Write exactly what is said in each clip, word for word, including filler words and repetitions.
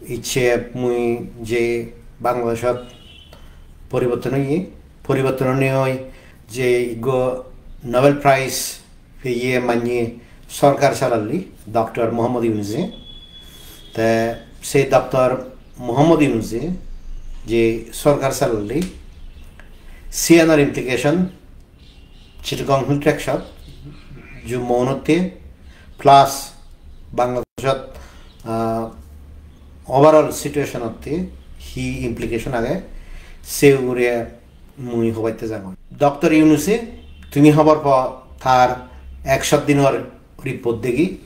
Icche mui je Bangladeshot poriborton oye, poriborton onei je ikko Nobel Prize peye manye sorkar salalli Doctor Mohammad Yunuse. Te sei Doctor Mohammad Yunuse je sorkar salalli, siyanor implication Chittagong Hill Tracts-ot, Jummo-unotte, plus Bangladeshot, ah, overall situation-otte hi implication age, se ugure mui hobatte jangor. Doctor Yunuse, tumi hobor po tar ekshot dinor report degi,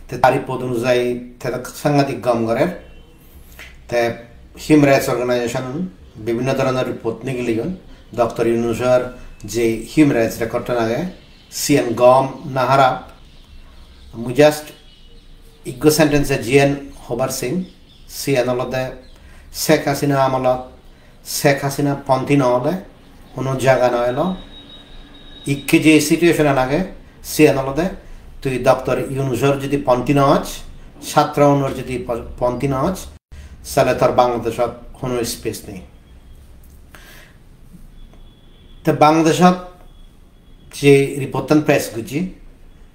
te tar report onujayi te do sangadik gom gorer. Te Human Rights Organization bibhinno dhoronor report nigiliyon. Doctor Yunusor je human rights record-an age, siyan gom na harap? Mui just ikko sentence-e jiyen hobar sing, siyan olode Sheikh Hasina amolot Sheikh Hasina ponthi no ole hono jaga no elo. Ikke je situation-an age, siyan olode tui Doctor Yunusor jodi ponthi no oj, satro unor jodi po-, ponthi no oj, sale tor Bangladeshot hono space nei. Te Bangladeshot je report-an pass gojje,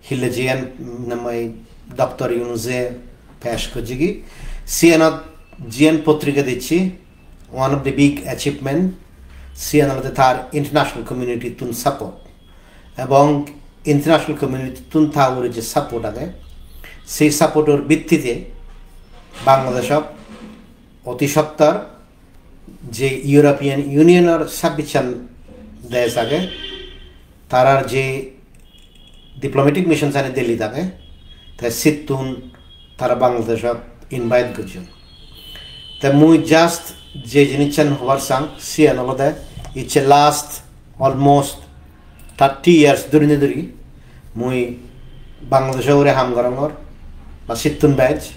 hille jiyan, mm, namai Doctor Yunuse pass gojje gi, siyanot jiyan potrika dicche, one of the big achievement, siyan olode tar international community-tun support. Ebong international community-tun ta ugure je support age, sei support-or bittite Bangladeshot oti sottor je European Union-or sabbichchan dej age, tarar je diplomatic mission-ani Delhi age, te sittun tara Bangladeshot invite gojjon. Te mui just je jinischan hobar sang, siyan olode icche last almost thirty years dhuri ne dhuri mui Bangladesho ugure ham gorongor, ba sittun bej.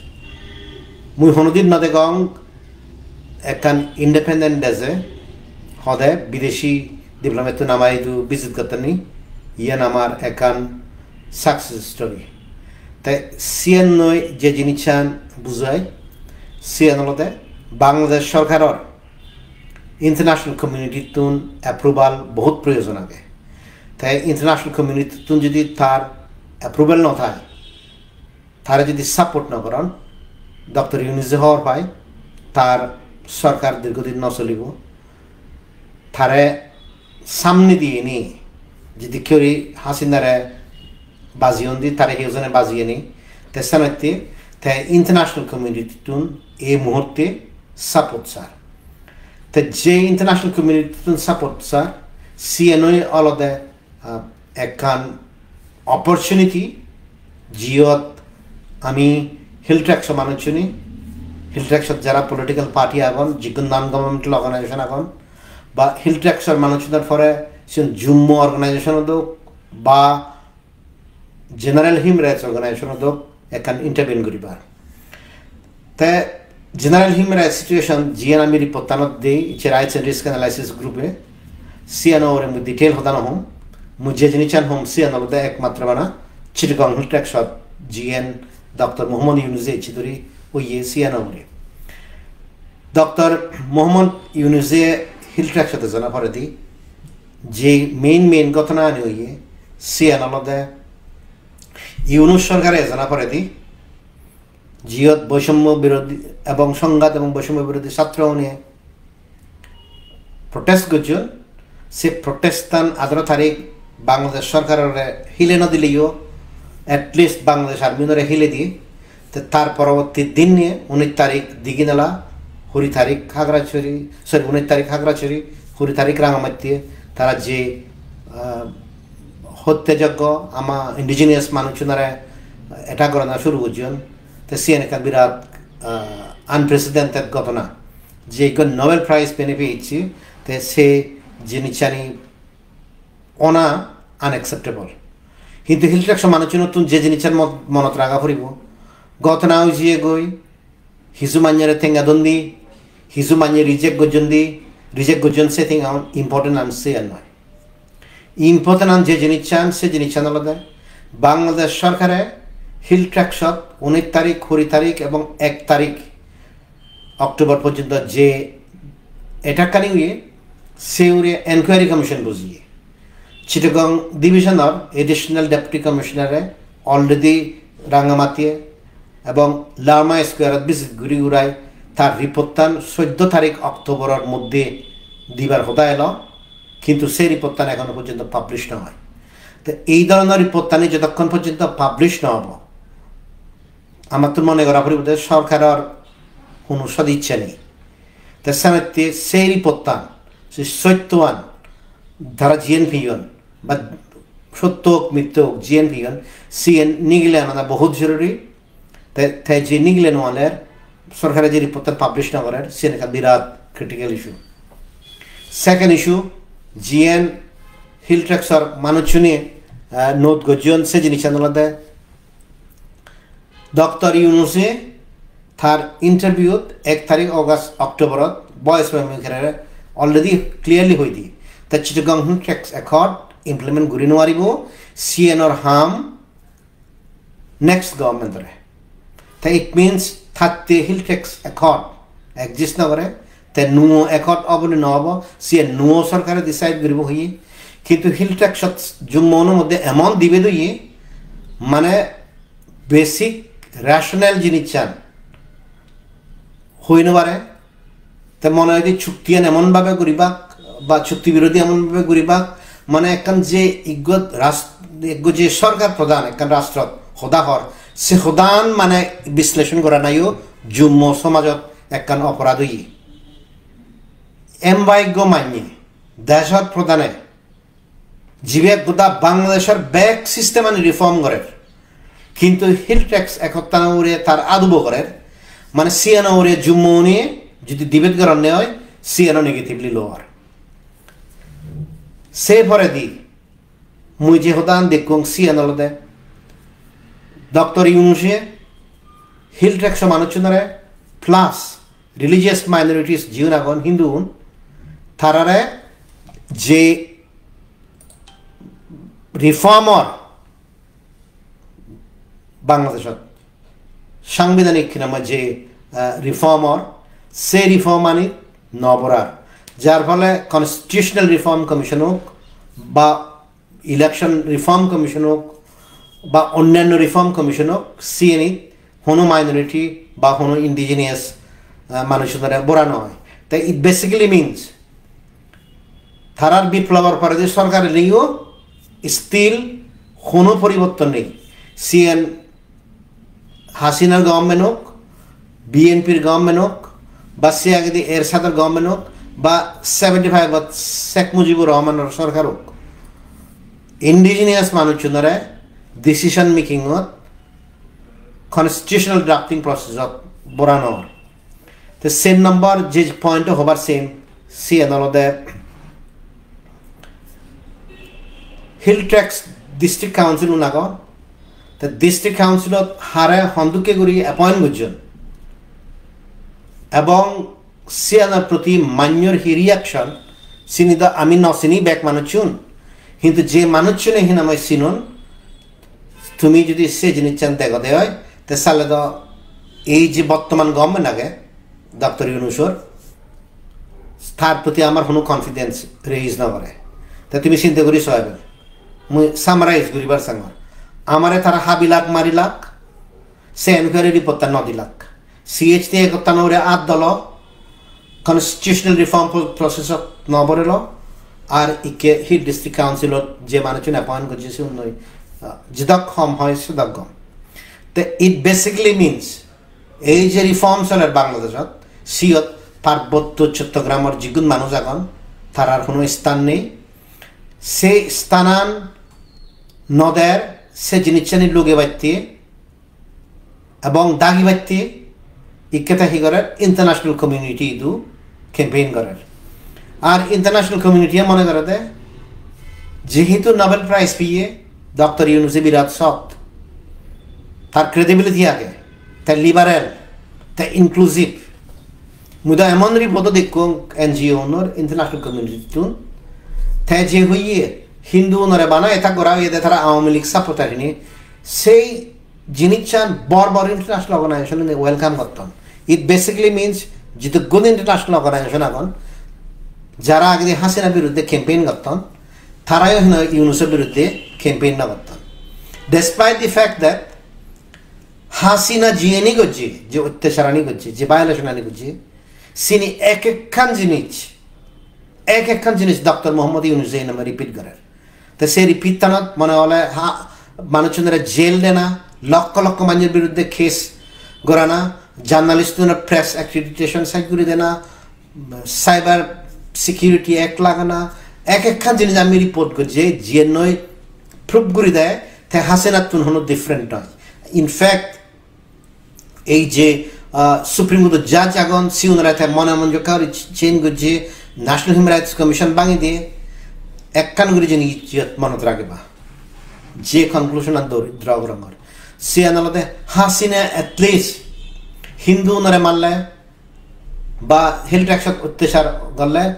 Mui honodin no degong ekkan independent deje hode bideshi diplomat-tun ama idu visit gotton ni, iyan amar ekkan success story. Te siyan noi je jinischan bujai, siyan olode Bangladesh sorkaror international community-tun approval bohut proyojon age. Te international community-tun jodi tar approval no thai, tare jodi support no goron, Doctor Yunus je hobor pai, tar sorkar dirghodin no solibo. Tare samnedi eni, jodi kuri Hasinare bajiyon di, tare hi hojone bajiyeni, te senotte te international community-tun ei muhurte support sar. Te je international community-tun support sar, siyanoi olode, ah, ekkan opportunity, jiyot ami Hill Tracts-o manuchchune, Hill Tracts-ot jara political party agon, jigun non-governmental organization agon, ba Hill Tracts-or manuchchunor pore sigun Jummo organization odok, ba General Human Rights Organization odok ekkan intervene guribar. Te General Human Rights Situation jiyan ami report-anot dei, icche Rights and Risk Analysis Group-e, siyan ugure mui detail hoda no hom. Mui je jinischan hom siyan olode ekmatro bana Chittagong Hill Tracts-ot jiyan Doctor Mohammad Yunus-e icche dhuri oye siyan ugure. Doctor Mohammad Yunus-e Hill Tracts-ot ejana poredi je main main ghotona ani oye, siyan olode Yunus sorkare ejana poredi, jiyot boisommo birodhi ebong songhat ebong boisommo birodhi chhatro une protest gojjon, se protest-an atharo tarik Bangladesh sorkarore hile no dileyo, at least Bangladesh Army-unore hile di, te tar poroborti dinne unis tarik Diginala, kuri tarik Khagrachari, sorry, unis tarik Khagrachari, kuri tarik Rangamatte, tara je, ah, hotte joggo ama indigenous manuchunore attack gorana shuru gojjon, te siyan ekkan birat, ah, unprecedented ghotona. Je ekko Nobel Prize bene peyecche, te se jinischani ona unacceptable. Hintu Hill Tracts-o manuchchunottun je jinischan mo-, monot raga poribo, ghotona oi jiyegoi, hissu manjore tenga don di, hissu manje reject gojjon di, reject gojjon se tenga un important an se an noi. Important an je jinischan, se jinischan olode Bangladesh sorkare Hill Tracts-ot unis tarik, kuri tarik ebong ek tarik October porjonto je attack ani oye, se hure Enquiry Commission bojiye. Chittagong Division or Additional Deputy Commissioner e already Rangamati ebong Lama Square ot visit guri gurai tar report tan soddo tarik October or moddhe dibar hoda elo, kintu se report tan ekhono porjonto publish no oy. To ei dhoronor report tani jotokkon porjonto publish no obo, amattun mone gora poribo je sorkaror hono sodichcha nei. Te senotte sei report tan, sei sottoan tara jiyen peyon, ba sotto ok mitto ok jiyen peyon, siyen nigile anana bohut joruri. Te, te je nigile no aner, sorkare je report tan publish no gorer, siyen ekkan birat critical issue. Second issue, jiyen Hill Tracts or manuchchune, ah, note gojjon, se jinissan olode Doctor Yunuse tar interview-t ek tarik August, October-ot Voice of America-re already clearly hoi di. Ta Chittagong Hill Tracts Accord implement guri nuaribo, siyenor ham next government-ore. Ta it means tatte Hill Tracts Accord exist no gore, te nuo accord obo ni no obo, siyen nuo sorkare decide guribo hoye. Kintu Hill Tracts-ot Jummo-uno moddhe emon debate oye, mane basic rational jinissan hoi no pare. Te mone hoide chuktiyan emon bhabe guribak ba chukti birodhi emon bhabe guribak, mane ekkan je iggo ras-, iggo je sorkar pradhan ekkan rashtrot hoda hor, se hodan mane bisleshon goranayo Jummo somajot ekkan oporad oye. Emba iggo manye deshor pradhane jibe goda Bangladeshor bek system ani reform gorer, kintu Hill Tracts Accord-ano ugure tar adubo gorer, mane siyano ugure Jummo-une jodi debate goronne oi, siyano negatively lor. Se poredi mui je hodan dekkong siyan olode Doctor Yunuse Hill Tracts-o manuchunore plus religious minorities jiun agon, Hindu-un, tarare je reform or Bangladeshot sangbidanik hinamai je, ah, reform or, se reform ani no borar. Jar phole Constitutional Reform Commission ok ba Election Reform Commission ok ba onnanno reform commission ok, siyenit hono minority ba hono indigenous, ah, manuchunore bora no oi. Te it basically means tarar biplobor poredi sorkar eleyo still hono poriborton nei. Siyen Hasinar government ok, B N P-r government ok, ba se agedi Ersador government ok, ba seventy-five-ot Sheikh Mujibur Rahmanor sorkar ok, indigenous manuchunore decision making-ot, constitutional drafting process-ot bora no or. Te sen number je point-o hobar sen, siyen olode Hill Tracts District Council-un agon, te District Council-ot hare hondokke guri appoint gojjon, ebong siyanor proti manyor hi reaction, sini do ami no sini bek manuchun, hintu je manuchune hinamai sinon, tumi jodi se jinissan degode oi, te sale do ei je bottoman government age, Doctor Yunusor, tar proti amar hono confidence raise no gore. Te tumi sinte guri so ebar. Mui summarize guribar sangor. Amare tara habilak marilak, se enquiry report ta no dilak. C H T Accord-ano ugure at dolo, constitutional reform pro-, process-ot no borelo, ar ikke Hill District Council-ot je manuchun appoint gojje sigun noi, ah, jedok hom hoi sedok gom. Te it basically means ei je reform soler Bangladeshot, siyot Parbotto Chottogramor jigun manuj agon, tarar hono sthan nei. Se sthanan no der, se jinissani lugebatte ebong dagibatte ikke te hi gorer, international community idu campaign gorer. Ar international community-e mone gorede jehetu Nobel Prize peye Doctor Yunus-e birat sot, tar credibility age, te liberal, te inclusive. Mui do emon report-o dekkong N G O-unor, international community-tun, te je hoye Hindu-unore bana attack gora oyede, tara Awami League supporter hini, sei jinissan bor bor international organization-une welcome gotton. It basically means Jidukkun international organization agon, jara agede Hasina biruddhe campaign gotton, tarayo hino Yunuso biruddhe campaign no gotton. Despite the fact that Hasina jiyeni gojje, je ottacharani gojje, je violation ani gojje, sini ek ekkan jinis, ek ekkan jinis Doctor Mohammad Yunus je name repeat gorer. Te se repeat tanot mane ole ha, manuchunore jail dena, lokko lokko manjor biruddhe case gorana, journalist unore press accreditation side guri dena, cyber security act lagana, ek ekkan jinis ami report gojje, jiyen noi proof guri de, te Hasinattun hono different noi. In fact, ei je, ah, Supreme Court judge agon, siunore te mone mon jokka guri ch-, change gojje, National Human Rights Commission bangi diye, ekkan guri jinis iyot monot ragiba. Je conclusion an dor-, draw gorongor. Siyan olode Hasina at least Hindu unore marle, ba Hill Tracts-ot ottachar gorle,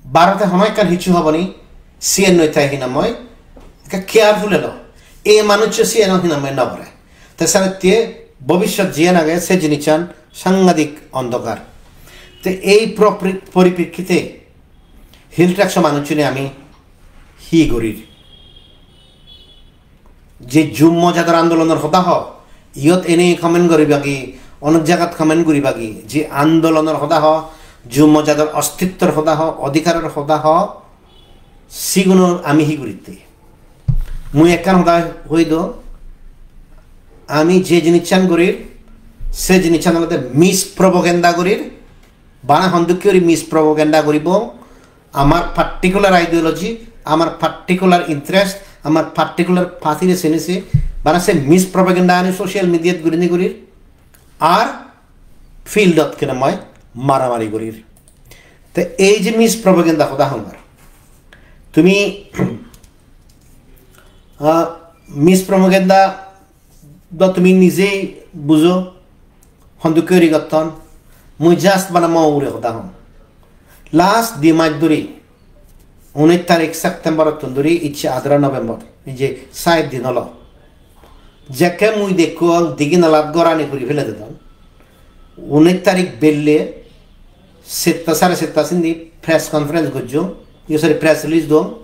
Bharote hono ekkan hissu hobo ni, siyen noi te hinamoi, ekka careful elo. Ei manuccho siyen hinamoi no gore. Te senotte bobishyot jiyen age se jinissan sangadik ondokar. Te ei propri-, poriprekkite Hill Tracts-o manucchune ami hi gorir? Je Jummo jador andolonor hoda ho, iyot ene comment guribagi, onek jagat comment guribagi, je andolonor hoda ho, Jummo jador ostittor hoda ho, odhikaror hoda ho, siguno ami hi guritte? Mui ekkan hoda hoi do, ami je jinissan gurir, se jinissan olode mispropaganda gurir, bana hondokke guri mispropaganda guribong, amar particular ideology, amar particular interest, amar particular party re seni se, bana se mispropaganda ani social media t gurini gurir, ar field ot kene moi maramari gurir. Te ei je mispropaganda hoda hongar, tumi, ah, mispropaganda do tumi nijei bujo, hondokke guri gotton. Mui just bana mo ugure hoda hong. Last di mas dhuri, unis tarik September-ottun dhuri icche adara November, ei je sait din olo. Jekke mui dekkong digi nalat gorani puri fele dedon. Unis tarik belle setta, sare setta sindi press conference gojjong, yo, sorry, press release dong.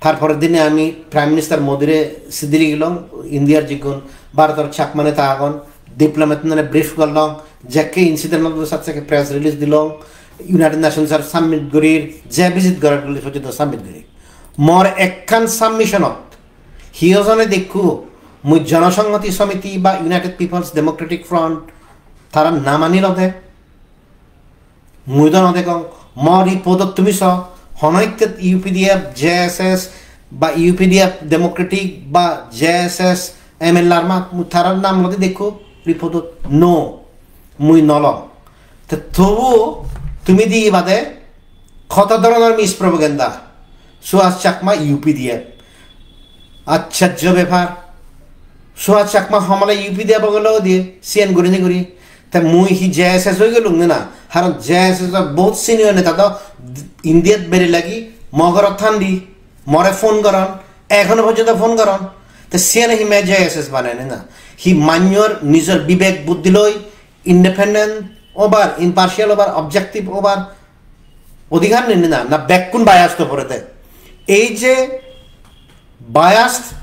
Tar pore dine ami Prime Minister Modire sidi ligilong, Indiar jigun Bharotor Chakma neta agon, diplomat unore brief gorlong, jekke incident olo sat seke press release dilong, United Nations or submit gurir, je visit gorer guli pojjonto submit gurir. Mor ekkan submission ot, hiyo jone dekku, mui Jonosonghoti Somiti ba United People's Democratic Front, tara namani lode, Mui do no degong, mo report-ot tumi so, hono ekket U P D F, J S S ba U P D F Democratic ba J S S M L A-r ma-, mui tarar nam lodi dekko report-ot, no, mui no long. Te tobu tumi di bade hoto dhoronor mispropaganda. Suhas Chakma U P D F. Acchorjo bepar. Suhas Chakma homole U P D F ogole odi siyen gurinei guri. Te mui hi J S S oi gelung ne na? Haron J S S or bohut senior neta do Indiat bere lagi mo gorot thandi, more phone goron, ekhono porjonto phone goron. Te siyen hi me J S S banane na? Hi manyor nijor bibek buddhi loi independent obar, impartial obar, objective obar odhikar nei na, na bekkun biased obo pore de. Ei je biased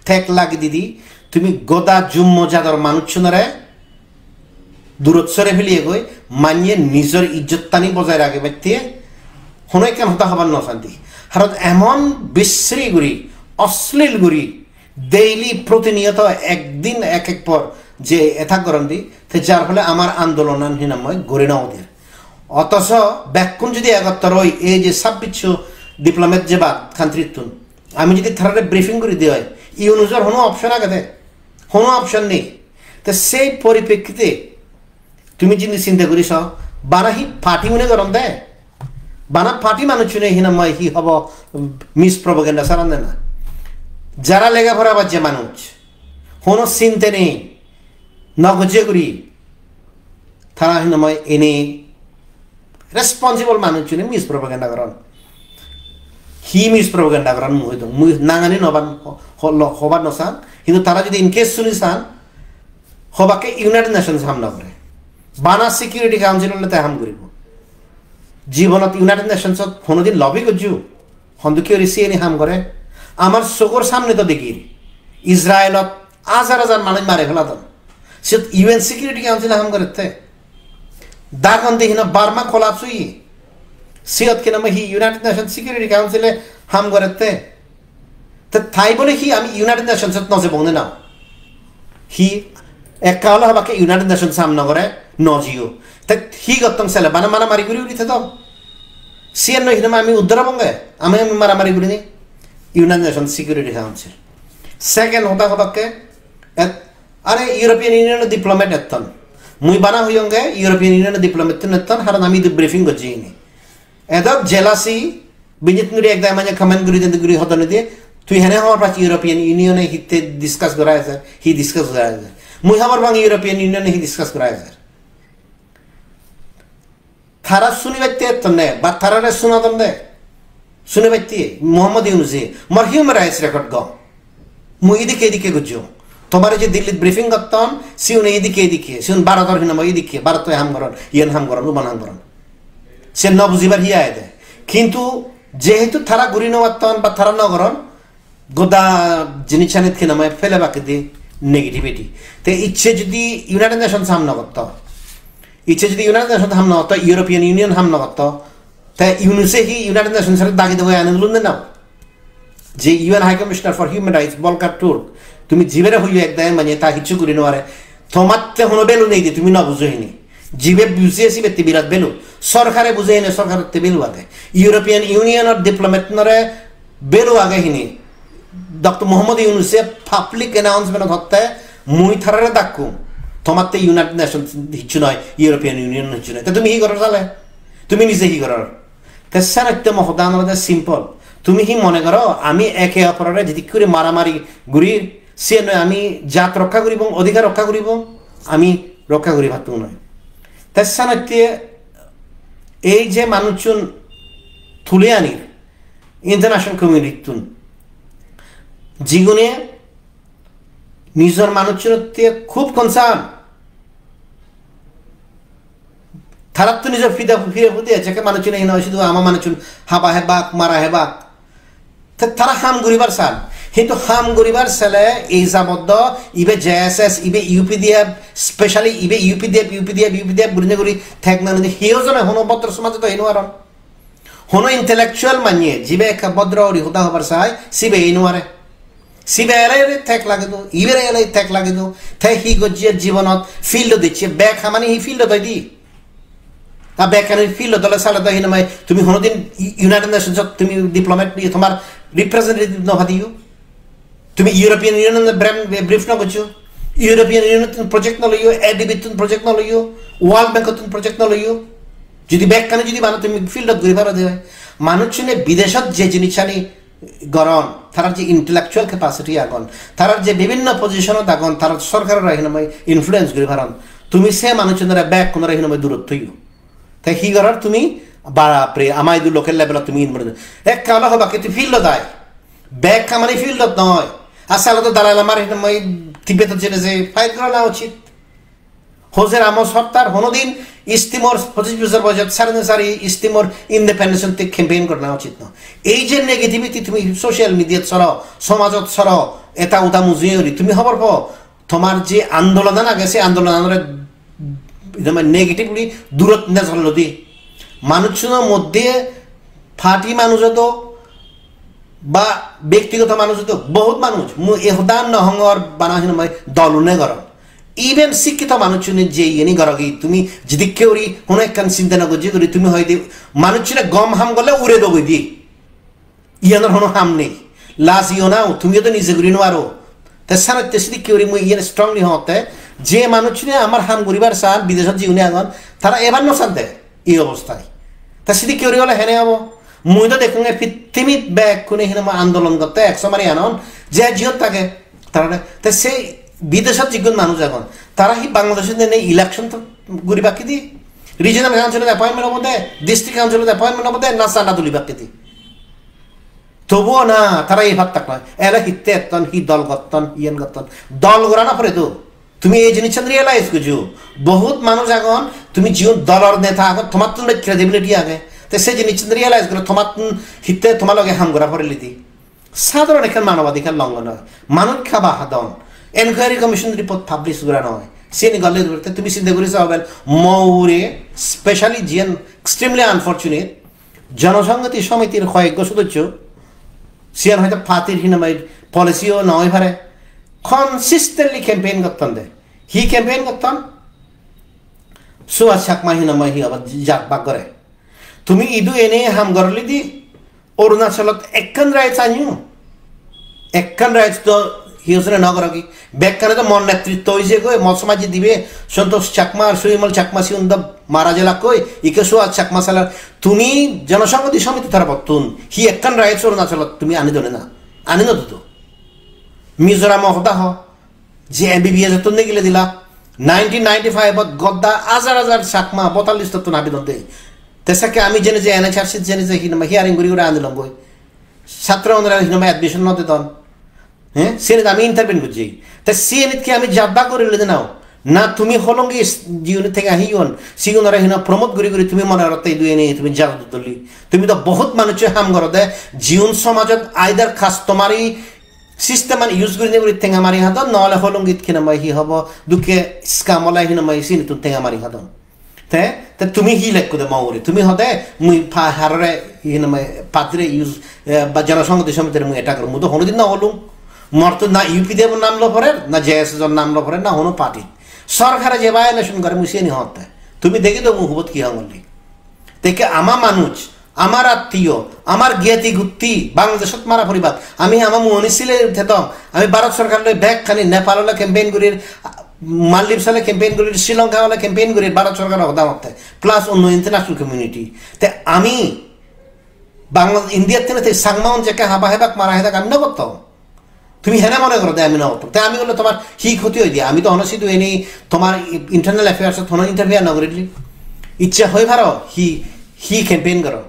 tag lagi didi, tumi goda Jummo jador manuchunore durot sore feliye goi, manye nijor ijjottani bojai ragibatte hono ekkan hoda hobar no santi. Haron emon bisri guri, oslil guri, daily protiniyoto ekdin ek ek por je attack goron di, te jar phole amar andolonan hinamoi gori no uder. Otoso bekkun jodi egottor oi, ei je sabbisso diplomat jeba country-tun, ami jodi tarare briefing guri di oi, Yunusor hono option agede? Hono option nei. Te sei poripekkite tumi jodi sinte guri so, bana hi party mone goron de? Bana party manuchune hinamoi hi hobo, mispropaganda saran de na? Jara lega pora bajje manuch, hono sinte nei, no gojje guri, tara hinamoi ene responsible manuchune mispropaganda goron. Hi mispropaganda goron mui hoi dong. Mui nangani no ban, ho-, ho-, lo-, hobar no san. Hintu tara jodi in case suni san, Hobakke United Nations ham no gore. Bana Security Council ole te ham guribo. Jibonot United Nations-ot honodin lobby gojjo? Hondokke guri siyeni ham gore? Amar sogor samne to degir. Israelot hajar hajar manuj mare feladon. Siyot U N Security Council ham gorette? Dagon de hina Burma collapse oye. Siyot hinamai hi United Nations Security Council-e ham gorette? Te tai bole hi ami United Nations-ot no jebong ne na? Hi ekka ole hobakke United Nations ham no gore, no jiyo. Te hi gottong sele bana maramari guri guri te do. Siyan no hinamai ami uddar obonge, ami ami maramari guri ni United Nations Security Council. Second hoda hobakke, et Are European Union diplomat etton. Mui bana hoyonge European Union diplomat tun etton, haron ami idu briefing gojji hini. Edok jealousy, binit guri ekdagi mane comment guri den guri hodon de, tui hene hobor pach European Union e hitte discuss gora ejer, hi discuss gora ejer. Mui hobor pang European Union e hi discuss gora ejer. Tara sunibatte ettonne, ba tarare sunadonne. Sunibatte, Mohammad Yunus-e, mor human rights record gom. Mui idikke idikke gojjong. Tomare je Dillit briefing gotton, siune idikke idikke, siun Bharotor hinamai idikke, Bharotte ham goron, iyan ham goron, uban ham goron. Se no bujibar hi aede. Kintu jehetu tara guri no patton ba tara no goron, goda jinissanit hinamai pele bakkedi negativity. Te icche jodi United Nations ham no gotto, icche jodi United Nations ham no gotto, European Union ham no gotto, te Yunus-e hi United Nations-ore dagi dagi ani dulun de na? Je U N High Commissioner for Human Rights, Volker Turk, tumi jibere hoiyo ekdagi mane ta hissu guri no pare. Tomatte hono value nei de, tumi no bujo hini. Jibe buje sibe te birat value. Sorkare buje hini, sorkare te value age. European Union-or diplomat-unore value age hini. Doctor Mohammad Yunus-e public announcement-ot hotte, mui tarare dakkung. Tomatte United Nations hissu noi, European Union hissu noi. Te tumi hi goror sale? Tumi nije hi goror? Te senotte mo hodan olode simple. Tumi hi mone goro ami eke oporore jidik guri maramari guri, siyen noi ami jat rokka guribong, odhikar rokka guribong, ami rokka guri pattung noi. Te senotte ei je manuchun tule anir international community-tun, jigune nijor manuchunotte khub concern. Tarattun nijor pide pide pide jekke manuchune hino sidu ama manuchun haba hebak, mara hebak. Te tara ham guribar san. Hintu ham guribar sele ei jabot do ibe J S S, ibe U P D F, specially ibe U P D F, U P D F, U P D F gurinei guri thek nanei de hiyo jone hono bhodro somajot do hino aron. Hono intellectual manye jibe ekka bhodro guri hoda hobar sai, sibe ei nuare. Sibe ele ele thek lage do, ibere ele thek lage do, te hi gojje jibonot field-ot dicche, bek hamani hi field-ot hoidi. Ta bek hani field-ot dole sale do hinamai, tumi honodin United Nations-ot tumi diplomat, iye, tomar representative no padiyo. Tumi European Union-e brem-, brief no gojjo. European Union-tun project no loyo, A D B-tun project no loyo, World Bank-tun project no loyo. Jodi bekkani jodi bana tumi field-ot guri paro de, manuchune bideshot je jinissani goron, tarar je intellectual capacity agon, tarar je bibhinno position-ot agon, tarar sorkarore hinamai influence guri paron. Tumi se manuchunore bekkunore hinamai durot toyo. Te hi goror tumi? Bapre, ama idu local level-ot tumi involve. Ekka olo hobakke tui field-ot ai. Bek hamani field-ot noi. Asole to Dalai Lamar hinamai Tibet-ot jene je fight gorana uchit. Hojer Amo Sottar honodin East Timor pojoj bojor boyojot sari sari East Timor independence-otte campaign gorana uchit no. Ei je negativity tumi social media-t soro, somajot soro, eta uta mujunge guri tumi hobor po, tomar je andolonan age, se andolonanore ekdom negatively durot nejor lodi. Manuchunor moddhe party manuj odo ba bektigoto manuj odo, bohut manuj, mui e hodan no hongor bana hinamai dolune goron. Even sikkito manuchune je iyeni gorogi, tumi jidikke guri hono ekkan sinta no gojje guri tumi hoide manuchune gom ham gorle ure dogoi di. Iyanor hono ham nei. Lajiyo na, tumiyo to nije guri no paro. Te senotte sidikke guri mui iyan strongly hongotte, je manuchune amar ham guribar san, bideshot jigune agon, tara ebar no sande ei obostai. Te sidikke guri ole hene obo? Mui to dekkunge pittimit bekkune hinamai andolon gotte ek somare anon, je jiyot thage, tarare. Te sei bideshot jigun manuj agon, tara hi Bangladeshot nene election to guribak hidi? Regional council-ot appointment obode, district council-ot appointment obode, na chanda tulibak hidi? Tobuo na, tara ei pattak noi. Ele hitte etton, hi dol gotton, iyen gotton. Dol gorana pore do. Tumi ei jinissan realize gojjo, bohut manuj agon, tumi jiun dolor neta agon, tomattun bej credibility age, te se jinissan realize goro, tomattun hitte toma loge ham gora porilidi. Sadharon ekkan manobadhikar longhon oi. Manuj haba hadon. Enquiry commission report publish gora noi. Siyeni golle gori te tumi sinte gori sao bel, mo ugure, specially jiyan extremely unfortunate, Jonosonghoti Somitir hoyekko sodosso, siyan hoyto party-r hinamai policy-o noi pare, consistently campaign gotton de. Hi campaign gotton? Suhas Chakma hinamai hi abar jat bak gore. Tumi idu ene ham gorlidi, Arunachalot ekkan rights anyo. Ekkan rights to hi hojone no gorogi. Bekkane to mon netritto oije goi, mon somajje dibe, Santosh Chakma ar Subimal Chakma siun do mara jelak goi, ikke Suhas Chakma salar. Tumi Jonosonghoti Somiti tarapottun hi ekkan rights Arunachalot tumi ani done na? Ani no dudo. Mizoram hoda ho. Je M B B S ottun nigile dila, nineteen ninety-five ot godda hajar hajar Chakma voter list ottun habi don de. Te sekke ami jene je N H R C jene je hinamai hearing guri guri anilong goi. Satro onore hinamai admission no dedon. He? Siyenit ami intervene gojji. Te siyenit ki ami jat bak guri loi dinao? Na tumi holongi s-, jiune tenga hiyon, sigunore hina promote guri guri tumi mone gorotte idu ene tumi jat doli. Tumi do bohut manucche ham gorode, jiun somajot either customary system an use gurinei guri tenga mari hadon, nohole holongit hinamai hi hobo, dukke scam ole hinamai sinittun tenga mari hadon. Te, te tumi hi lekko de mo ugure? Tumi hode mui pa-, harore hinamai party-re use, eh, ba Jonosonghoti Somitire mui attack gorom. Mui do honodin no holung. Mor to na U P D F nam lo porer, na J S S or nam lo porer, na hono party. Sorkare je violation gore mui siyeni hotte. Tumi degi do mui hubot hi hongolli. Tekke ama manuj, amar attiyo, amar giyati gutti, Bangladeshot mara poribat, ami ama muoni sile thedong, ami Bharat sorkar loi bekkani Nepal ole campaign gurir, Maldives ole campaign gurir, Sri Lanka ole campaign gurir, Bharat sorkar hoda motte, plus onno international community. Te ami Bangla-, India tene te Changma un jekke haba hebak mara hedak ami no gotto. Tumi hene mone goro de ami no gotto. Te ami gole tomar hi khoti oi de? Ami to hono sidu eni tomar i-, internal affairs ot hono interfere no gorilli. Icche hoi paro hi, hi campaign goro.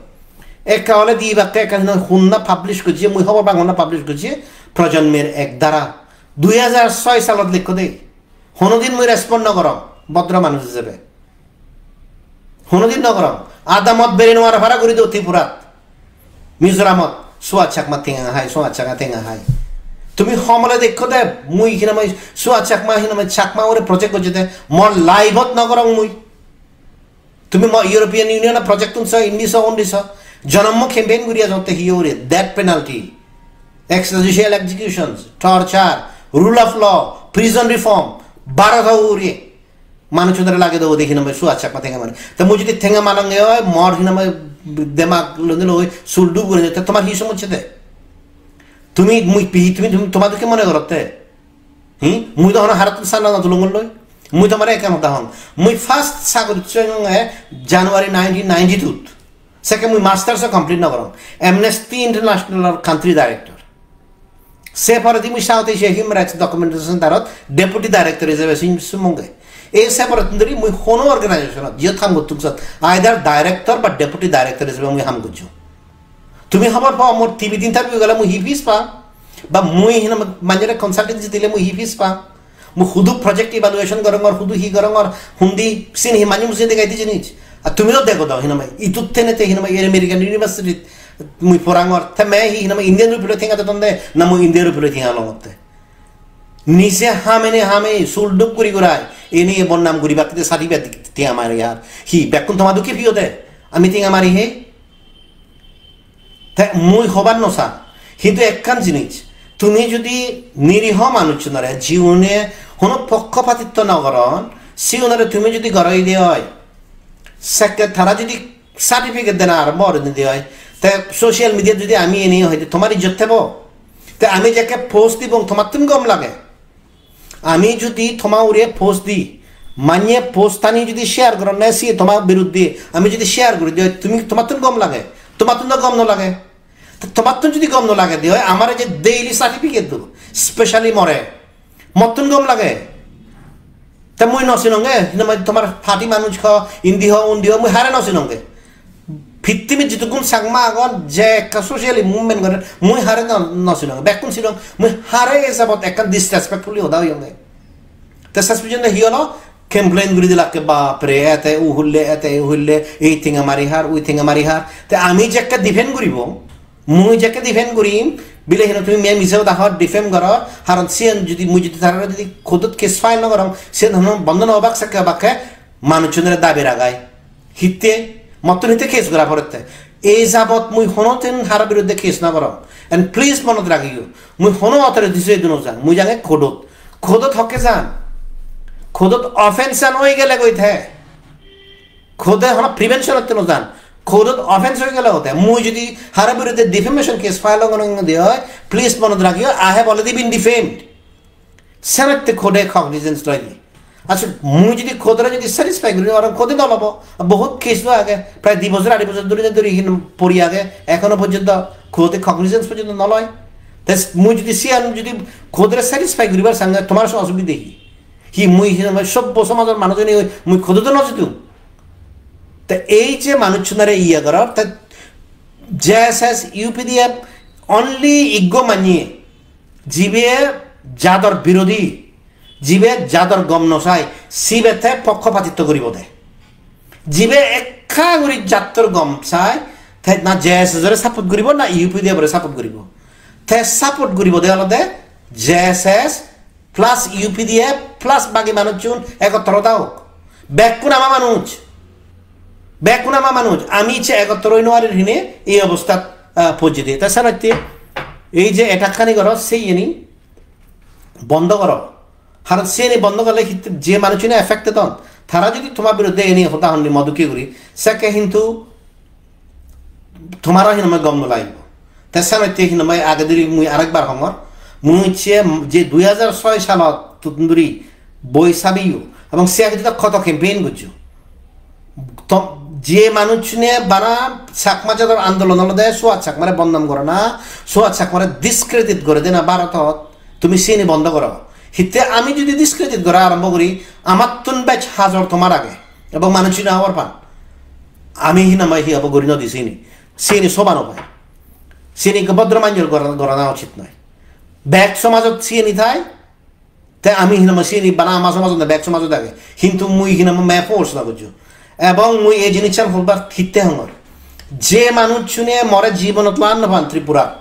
Ekka ole di bakke ekka hino hunna publish gojje, mui hobor pang hunna publish gojje, Projonmir Ek Dhara. Dui hajar soi salot likko de. Honodin mui respond no gorong, bodro manuj ijebe. Honodin no gorong. Adamot bere no para guri do Tripurat. Mizoramot Suhas Chakma tenga hai, Suhas Chakma tenga hai. Tumi homole dekko de, mui hinamai Suhas Chakma, hinamai Chakma ore project gojje de, mor live-ot no gorong mui. Tumi mo European Union project tun so, indi so, undi so. Jonommo campaign guri ajotte hi ore, death penalty, extrajudicial executions, torture, rule of law, prison reform, Bharat ugure. Manuchunore lage do, de hinamai Suhas Chakma tenga mari. Te mui jodi tenga manange oi, mor hinamai demak lone loi, sul dub guri, te tomar hi somosse de? Tumi, mui pi-, tumi, tumi, tomar dokke mone gorotte? Hi? Mui do hono harottun sanna no tulung loi. Mui tomare ekkan hoda hong. Mui first sagori chonge January nineteen ninety-two. Sekke mui masters o complete no gorong. Amnesty International or country director. Se poredi mui South Asia Human Rights Documentation Center ot deputy director ijebe sim-, sumonge. Ei se poredi dhuri mui hono organization ot jiyot ham gottuk sot either director ba deputy director ijebe mui ham gojjong. Tumi hobor pao mor T V-t interview gele mui hi fees pang? Ba mui hina manjore consultancy dile mui hi fees pang? Mui hudu project evaluation gorongor, hudu hi gorongor, hundi sin hi mani musin degai di jinis. Ar tumi do dego do hinamai, itut tene te hinamai, American University mui porangor, te me hi hinamai Indian rupee loi tenga dedon de, na mui Indian rupee loi tenga longotte. Nije hamene hame sul dub guri gurai, eni bodnam guribak de sadi bedi tenga mari ar. Hi, bekkun toma dokke piyo de, ami tenga mari he? Te mui hobar no sang. Hintu ekkan jinis, tumi jodi niriho manuchunore, jiune hono pokkopatitto no goron, siunore tumi jodi goroi de oi, sekke tara jodi certificate dena arombo gori de oi, te social media jodi ami eni hoi de, tomar ijjot thebo? Te ami jekke post dibong, tomattun gom lage? Ami jodi toma ugure post di, manye post ani jodi share goronne siye toma biruddhe, ami jodi share guri di, tumi, tomattun gom lage? Tomattun do gom no lage. To tomattun jodi gom no lage de oi, amare je daily certificate do, specially more, mottun gom lage. Te mui no sinonge, hinamai tomar party manuj ho, indi ho, undi ho, mui hare no sinonge. Pittimit jitukkun Changma agon, je ekka socially movement gorer, mui hare no, no sinong, bekkun sinong, mui hare esabot ekkan disrespectfully hoda hoyonge. Te ses porjonto hi olo? Complain guri dilakke, bapre, ete u hulle, ete u hulle, ei tenga mari har, ui tenga mari har. Te ami jekke defend guribo, mui jekke defend gurim, bile hino tumi me mise hoda hor, defend goror, haron siyen judi, mui judi tarare judi court-ot case file no gorong, siyen hono bondo no obak, sekke obakke manuchunore dabi ragai. Hitte? Mottun hitte case gora porette? Ei jabot mui hono din haro biruddhe case no gorong. And please monot ragiyo, mui hono authority-o idu no jang, mui jange court-ot. Court-ot hokke jan? Court-ot offence an oi gele goi the. Court-e hono prevention otte no jan. Court-ot offence oi gele hote. Mui judi haro biruddhe defamation case file gorong de oi, please monot ragiyo, I have already been defamed. Senotte court-e cognizance loy de. Acha, mui judi court-ore judi satisfy guri no parong, court-e no lobo. Bohut case-o age, prai di bojor, arei bojor dhuri dhuri hin pori age, ekhono porjonto court-e cognizance porjonto no loy. Te mui judi siyan judi court-ore satisfy guribar sange, tomar so osubide hi? Hi mui hi mui sobbo somajor manuj oni mui court-ot no jidung? Te ei je manuchunore iye goror, te J S S, U P D F only iggo manye, jibe jador birodhi, jibe jador gom no sai, sibe te pokkopatitto guribo de. Jibe ekka guri jattor gom sai, te na J S S ore support guribo, na U P D F ore support guribo. Te support guribo de olode J S S plus U P D F plus bagi manuchun ekottor oda hok. Bekkun ama manuj. Bekkun ama manuj. Ami icche ekottor oi no parir hine ei obosthat, ah, pojje de. Te senotte ei je attack-ani goror, siyeni bondo goror. Haron siyeni bondo gorle hitte je manuchune affected on, tara judi toma biruddhe eni hoda honni modukke guri, sekke hintu tomaro hinamai gom no lagibo. Te senotte hinamai age duri mui arekbar hongor, mui icche je dui hajar soi salot tun duri boi sabiyo, ebong se age to koto campaign gojjo. To je manuchune bana Chakma jador andolon olode Suhas Chakmare bodnam gorana, Suhas Chakmare discredit gore dena Bharotot, tumi sini bondo goro. Hitte ami judi discredit gora arombo guri, amattun bej hajor tomar age, ebong manuchune hobor pan. Ami hinamai hi obo guri no di sini. Sini soba no pai. Sini ekko bodro manjor gora-, gorana uchit noi. Bek somajot sini thai, te ami hinamai sini bana ama somajot na bek somajot age. Hintu mui hinamai me force na gojjo. Ebong mui ei jinissan holbar hitte hongor. Je manuchune more jibonot lan no pan Tripurat.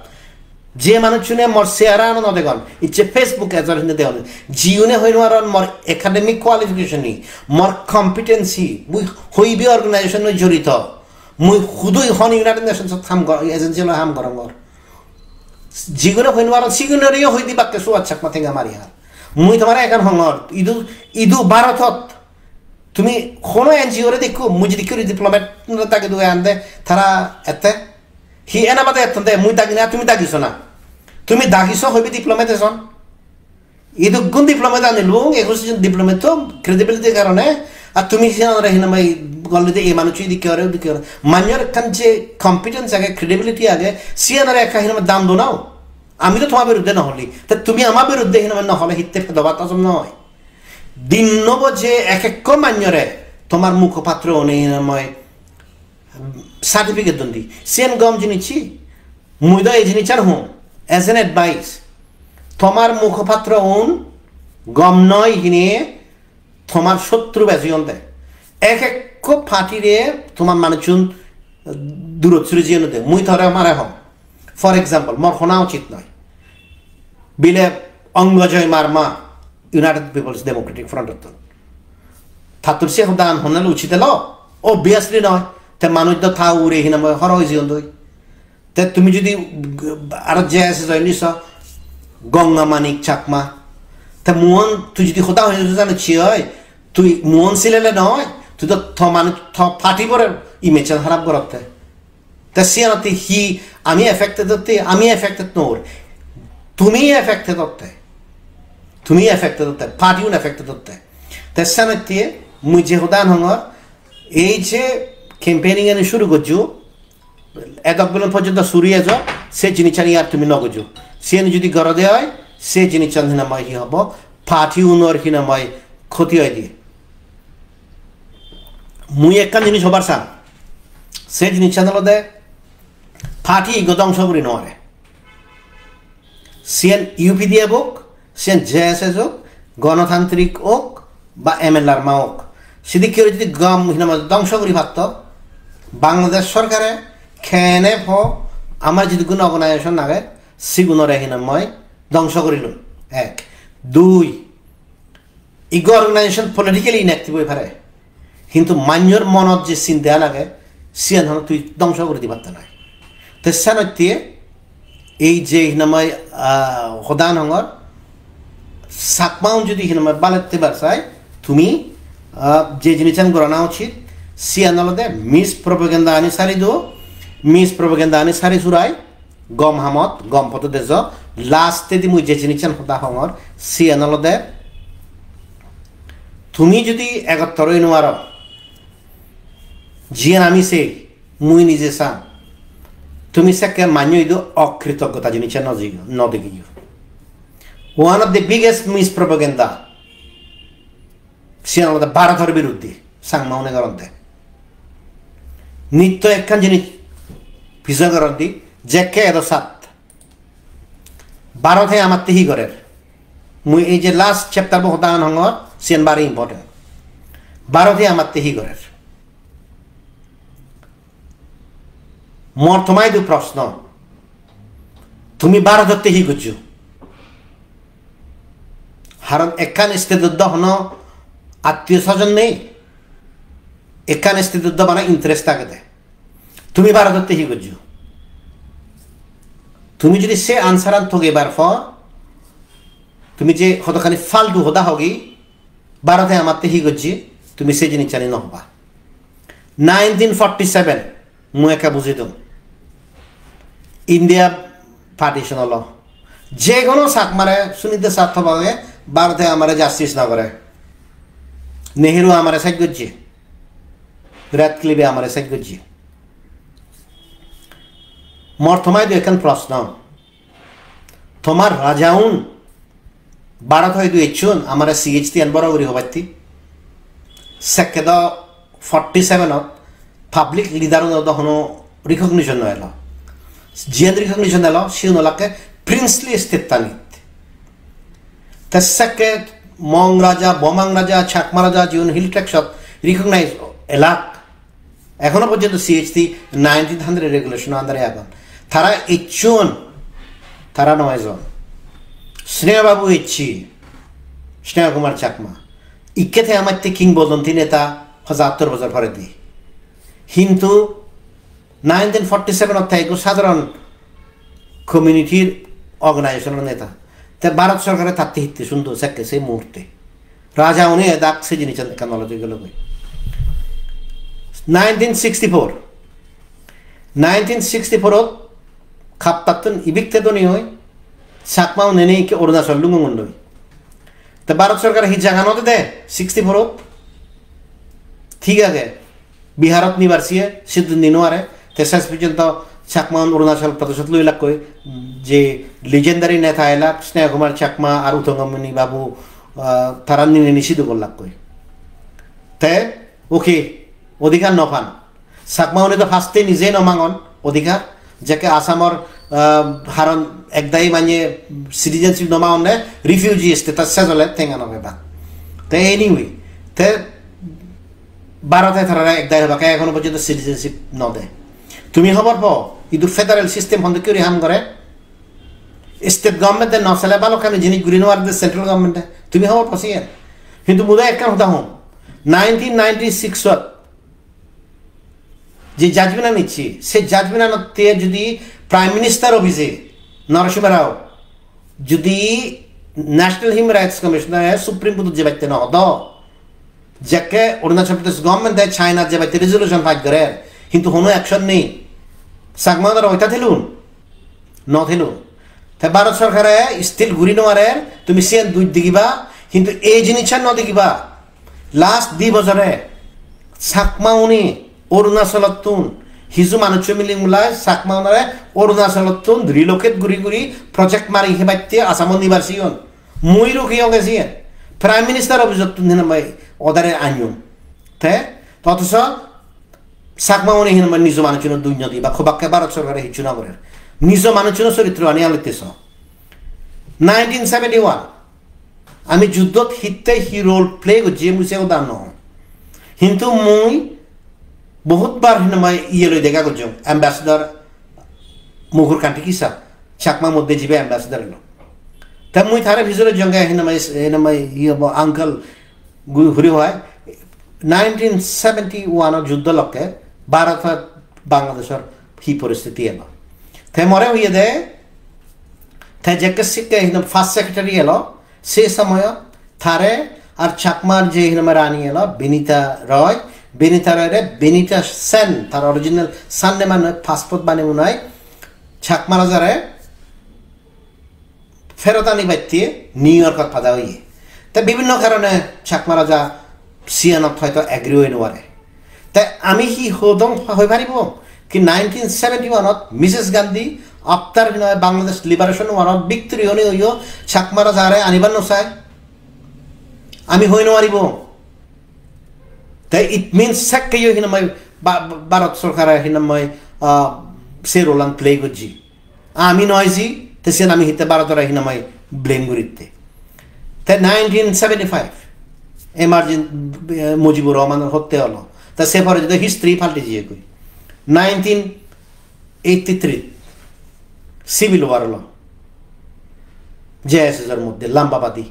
Je manuchune mor sehara ano no degon, icche Facebook ejor hine degon. Jiune hoi no paron mor academic qualification hi, mor competency hi, mui hoibe organization loi jorito. Mui hudui hon United Nations ot ham gor-, agency loi ham gorongor. Jigune hoi no paron, sigunore yo hoi dibakke Suhas Chakma tenga mari har. Mui tomare ekkan hongor, idu, idu Bharotot tumi hono N G O re dekko, mui jodi ekko diplomat dagi dui ande, tara ette. Hi ena bade etton de, mui dagi na, tumi dagiso na. Tumi dagiso hoibe diplomat ejon. Idukkun diplomat anilung, ekush jon diplomat to credibility karone, ar tumi siyanore hinamai golle de ei manuccho idikke ore, udikke ore. Manyor ekkan je competence age, credibility age, siyanore ekka hinamai dan do nao. Ami to toma biruddhe no holi. Ta tumi ama biruddhe hinamai no hole hitte pedo bhat hojom no oi. Din no bo je ek ekko manyore tomar mukhopatro one hinamai certificate don di. Siyen gom jinis hi? Mui do ei jinissan hom, as an advice. Tomar mukhopatro un gom noi hine tomar sotru besi onde. Ek ekko party re tomar manuchun durot suri jiyon de. Mui tore mare hom. For example, mor hona uchit noi. Bile Angajoy Marma, United People's Democratic Front ottun. Tattun se hodan honel uchit elo? Obviously noi. Te manuj do ta ure hinamai horo oi jiyon doi. Te tumi jodi aro J S S oi niso, Ganga Manik Chakma. Te muon tui jodi hoda hoi jano chi oi, tui muon silele noi, tui do to manuj, to party bore image an harap gorotte. Te siyanotte hi ami affected otte, ami affected nor. Tumi affected otte. Tumi affected otte, party un affected otte. Te senotte mui je hodan hongor, ei je campaigning ani shuru gojjo, edok belun porjonto suri ejo, se jinisani ar tumi no gojjo. Siyani jodi goro de oi, se jinisan hinamai hi hobo, party unor hinamai khoti oi de. Mui ekkan jinis hobar sang, se jinisan olode party igo dongso guri no pare. Siyen U P D F ok, siyen J S S ok, Gonotantrik ok ba M L A-r ma ok, sidikke guri jodi gom hinamai dongso guri patto, Bangladesh sorkare kene po amar jidukkun organization age, sigunore hinamai dongso gurilun. Ek. Dui, iggo organization politically inactive oi pare, hintu manjor monot je sindean age, siyan hono tui dongso guri di patta nai. Te senotte ei je hinamai, ah, hodan hongor, Chakmaun jodi hinamai balette bar sai, tumi, ah, je jinissan gorana uchit, siyan olode mispropaganda ani sari do, mispropaganda ani sari surai, gom hamot, gom podo dejo. Lastedi mui je jinissan hoda hongor, siyan olode tumi jodi egottor oi nuaro, jiyan ami sei, mui nije sang, tumi sekke manyo idu okritoggota jinissan no jiyo, no degiyo. One of the biggest mispropaganda, siyan olode Bharotor biruddhe Changmaune goronde. Nitto ekkan jinis pijor goronde, jekke edo sat. Bharote amatte hi gorer? Mui ei je last chapter bo hodan hongor, siyan bari important. Bharote amatte hi gorer? Mor tomaidu proshno, tumi Bharototte hi gojjo? Haron ekkan state-ot do hono attiyo sojon nei, ekkan state-ot do bana interest agede. Tumi Bharototte hi gojjo? Tumi jodi se answer-an togebar por, tumi je hodokkani faltu hoda hogi, Bharote amatte hi gojje, tumi se jinissani no hoba. Nineteen forty-seven, mui ekka bujei dong. India partition olo. Je hono Chakmare sunide sat hobage, Bharote amare justice no gore. Nehru amare sej gojje. Radcliffe amare sej gojje. Mor tomaidu ekkan proshno. Tomar rajaun Bharot hoidu ecchon amare C H T an boro guri hobatte. Sekke do forty-seven ot public leader uno do hono recognition no elo. Jiyan recognition elo, siyan olakke princely state tanit. Te sekke Mong Raja, Bomang Raja, Chakma Raja, jiun Hill Tracts ot recognize elak. Ekhono porjonto C H T nineteen hundred regulation under e agon. Tara ecchon, tara noi ejon. Sneha Babu ecche, Sneha Kumar Chakma. Ikke te amatte kingbodonti neta, pochattor bojor poredi. Hintu nineteen forty-seven ot te ekko sadharon community-r organization-or neta. Te Bharat sorkare tatte hitte sundo sekke se muhurte. Raja une edak se jinissan ekkan olode gelogoi. Nineteen sixty-four. Nineteen sixty-four-ot Kaptattun evict-e doni oi, Chakma une nei ikke Arunachal lungo gundoi. Te Bharat sorkare hi jaga no dede sixty-four-ot? Thik age. Biharot nibar siye siddhut ni nuare, te ses porjonto Chakmaun Arunachal Pradeshot loi lakkoi, je legendary neta elak Sneha Kumar Chakma ar Uttamamuni Babu, ah, tara nineni sidu gollakkoi. Te, okay, odhikar no pan. Chakmaune do first-e nije no mangon odhikar, jekke Assamor, ah, haron ekdagi manye citizenship no mangonne, refugee status sejole tenga no pebak. Te anyway, te Bharote tarare ekdagi hobak, ekhono porjonto citizenship no de. Tumi hobor po, idu federal system hondokke guri ham gore? State government-e no sele balokkani jinis guri no parede central government-e. Tumi hobor po siyen? Hintu mui do ekkan hoda hom, nineteen ninety-six-ot je judgment-an icche, se judgment-anotte jodi Prime Minister office-e Narasimha Rao jodi National Human Rights Commission-e Supreme Court-ot jebatte no hodo, jekke Arunachal Pradesh government-e China jebatte resolution pass gorer, hintu hono action nei. Chakmaunore oita thelun? No thelun. Te Bharat sorkare still guri no parer, tumi siyen duj digiba, hintu ei jinissan no digiba. Last di bojore Chakmaune Arunachalottun hiju manuccho mili mulai Chakmaunore Arunachalottun relocate guri guri project mari hebatte Assamot nibar siyon. Mui ruki onge siyen. Prime Minister office-ottun hinamai order-e anyon. Te, othocho Chakmaune hinamai nijo manucchuno duj no di ba hobakke Bharat sorkare hissu no gorer. Nijo manucchuno soritro ani alotte so. Nineteen seventy-one, Ami juddot hitte hi role play gojji mui se hoda no. Hintu mui bohut bar hinamai iye loi dega gojjong, Ambassador Mukur Kanti Kisa, Chakma moddhe jibe ambassador elo. Te mui tare pijore jonge hinamai, hinamai iye bo uncle gu-, guri hoi, nineteen seventy-one juddo lokke Bharat ar Bangladeshor hi poristiti elo. Te more hoye de, te jekke sikke hinam first secretary elo, se somoyot tare ar Chakmar je hinamai rani elo, Binita Roy, Binita Roy re Binita Sen, tar original surname an passport bane unai, Chakma Rajare ferot ani batte New Yorkot pada oye. Te bibhinno karone Chakma Raja siyanot hoito agree oi no pare. Te ami hi hodong hoi paribo? Ki nineteen seventy-one ot Missus Gandhi after, you know, Bangladesh Liberation War ot victory oni oyo Chakma Rajare anibar no sai? Ami hoi no paribo. Te it means sekke yo hinamai Ba-, Ba-, Bharat sorkare hinamai, ah, se role an play gojji. Ami noi ji, te siyan ami hitte Bharotore hinamai blame guritte. Te nineteen seventy-five emergency, eh, Mujibur Rahman hotte olo. Te se pore jodi history palti jiye goi. Nineteen eighty-three civil war olo J S S or moddhe lamba badi.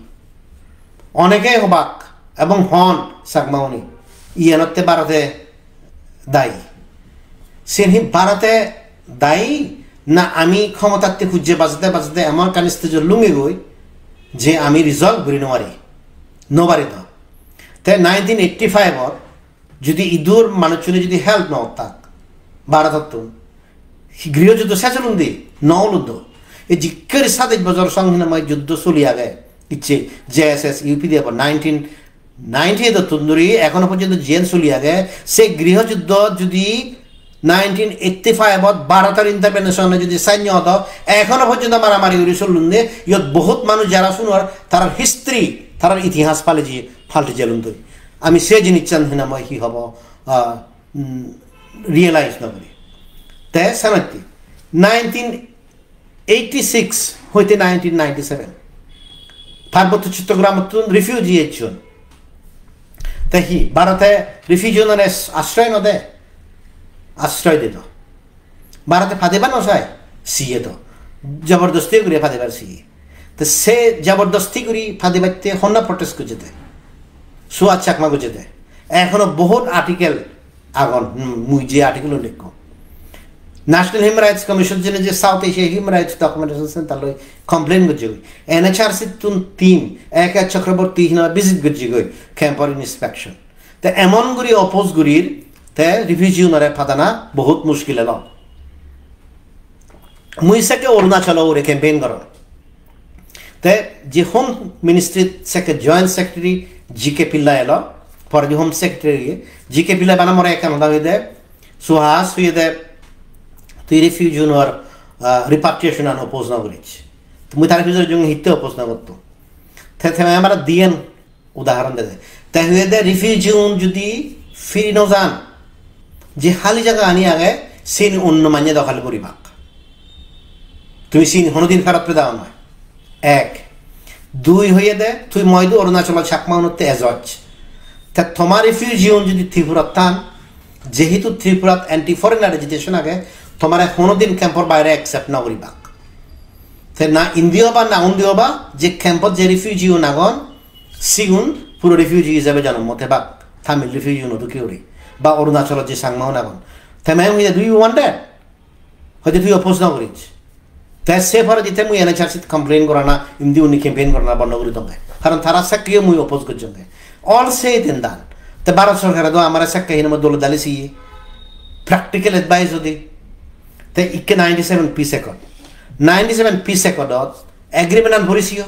Oneke hobak ebong hon Chakma uni, iyenotte Bharote dayi. Sen hi Bharote dayi na ami khomotatte hujje bajete bajete emon ekkan stage-ot lungegoi je ami resolve guri no pari, no pari do. Te nineteen eighty-five-ot judi idur manuchchune judi help no ottak Bharotottun, griho juddo sej olun de, no olun do. Ei jikkeri sadej bojor song hinamai juddo soli age, icche J S S U P D F nineteen ninety-eight-ottun dhuri ekhono porjonto jiyen soli age, se griho juddo judi nineteen eighty-five-ot Bharotor intervention-e judi sannyo odo, ekhono porjonto maramari guri solun de, iyot bohut manuj jara sunor, tarar history, tarar itihas pale je, palti jelun de. Ami se jinissan hinamai hi hobo, ah, mm, realize no guri. Te senotte nineteen eighty-six hoite nineteen ninety-seven Parbotto Chottogramottun refugee ecchon. Te hi Bharote refugee-unore ashroy no de? Ashroy dido. Bharote padeba no sai, siye do. Jobordosti guri padebar siye. Te se jobordosti guri padebatte honna protest gojjede? Suhas Chakma gojjede. Ekhono bohut article agon, hmm, mui je article-un lekko. National Human Rights Commission jene je South Asia Human Rights Documentation Center loi complain gojje goi. N H R C tun team, A K Chakraborty hina visit gojje goi, camp-or inspection. Te emon guri oppose gurir, te refugee-unore padana bohut mushkil elo. Mui sekke Arunachal-o ugure campaign goron. Te je Home Ministry sekke Joint Secretary G K Pillai elo, pore je Home Secretary G K Pillai bana more ekkan hoda hoide, Suhas hoide, tui refugee-unor, ah, repatriation-an oppose no gorish. Te mui tare pijore jong hitte oppose no gotto. Te, te amare diyen udahoron dede. Te hoyede refugee-un judi firi no jan, je hali jaga ani age, sini onno manye dokhal guribak. Tumi sini honodin ferot peda noi. Ek. Dui hoyede, tui moidu Arunachal Chakma-unotte ejoj. Te tomar refugee-un judi Tripurat tan, jehetu Tripurat anti-foreigner agitation age, tomare honodin camp-or baire accept no guribak. Te na indi oba na undi oba, je camp-ot je refugee-un agon, sigun puro refugee ijebe jonom tebak, Tamil refugee-uno dokke guri, ba Arunachalot je Changma-un agon. Te mui hoye, "Do you want that?" Hoide, "Tui oppose no gorish." Te se poredi te mui N H R C-t complain gorana, indi undi campaign gorana bondo guri donge. Karon tara sakkeyo mui oppose gojjonge. All said and done. Te Bharat sorkare do amare sakke hinamai dole dale siye. Practical advice odi. Te ikke ninety-seven Peace Accord. Ninety-seven Peace Accord-ot agreement-an puri siyo.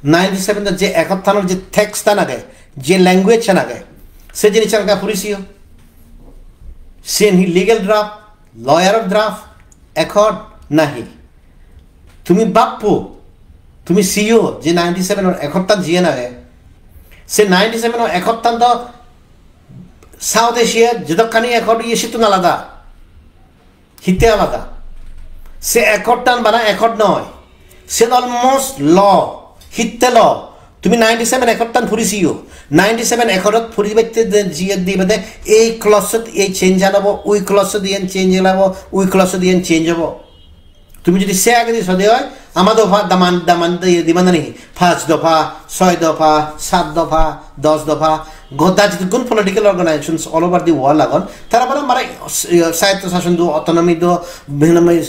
Ninety-seven-ot je accord-tanor je text-an age, je language-an age, se jinissan ekka puri siyo. Siyen hi legal draft, lawyer-or draft, accord nahi? Tumi bappo, tumi siyo je ninety-seven-or accord-tan jiyen age, se ninety-seven-or accord-tan do South Asia-t jedokkani accord iye sittun alada. Hitte alada? Se accord-tan bana accord noi. Sen almost law. Hitte law? Tumi ninety-seven accord tan puri siyo. Ninety-seven accord ot puri bette de jiye dibe de, ei clause ot ei change an obo, ui clause ot iyen change an obo, ui clause ot iyen change obo. Tumi jodi se agedi sode oi, ama dopha daman, daman de diba na ni? Pach dopha, soy dopha, sat dopha, dos dopha, goda jidukkun political organizations all over the world agon, tara bara mara, eh, swayatto shason do, autonomy do, bhinamai,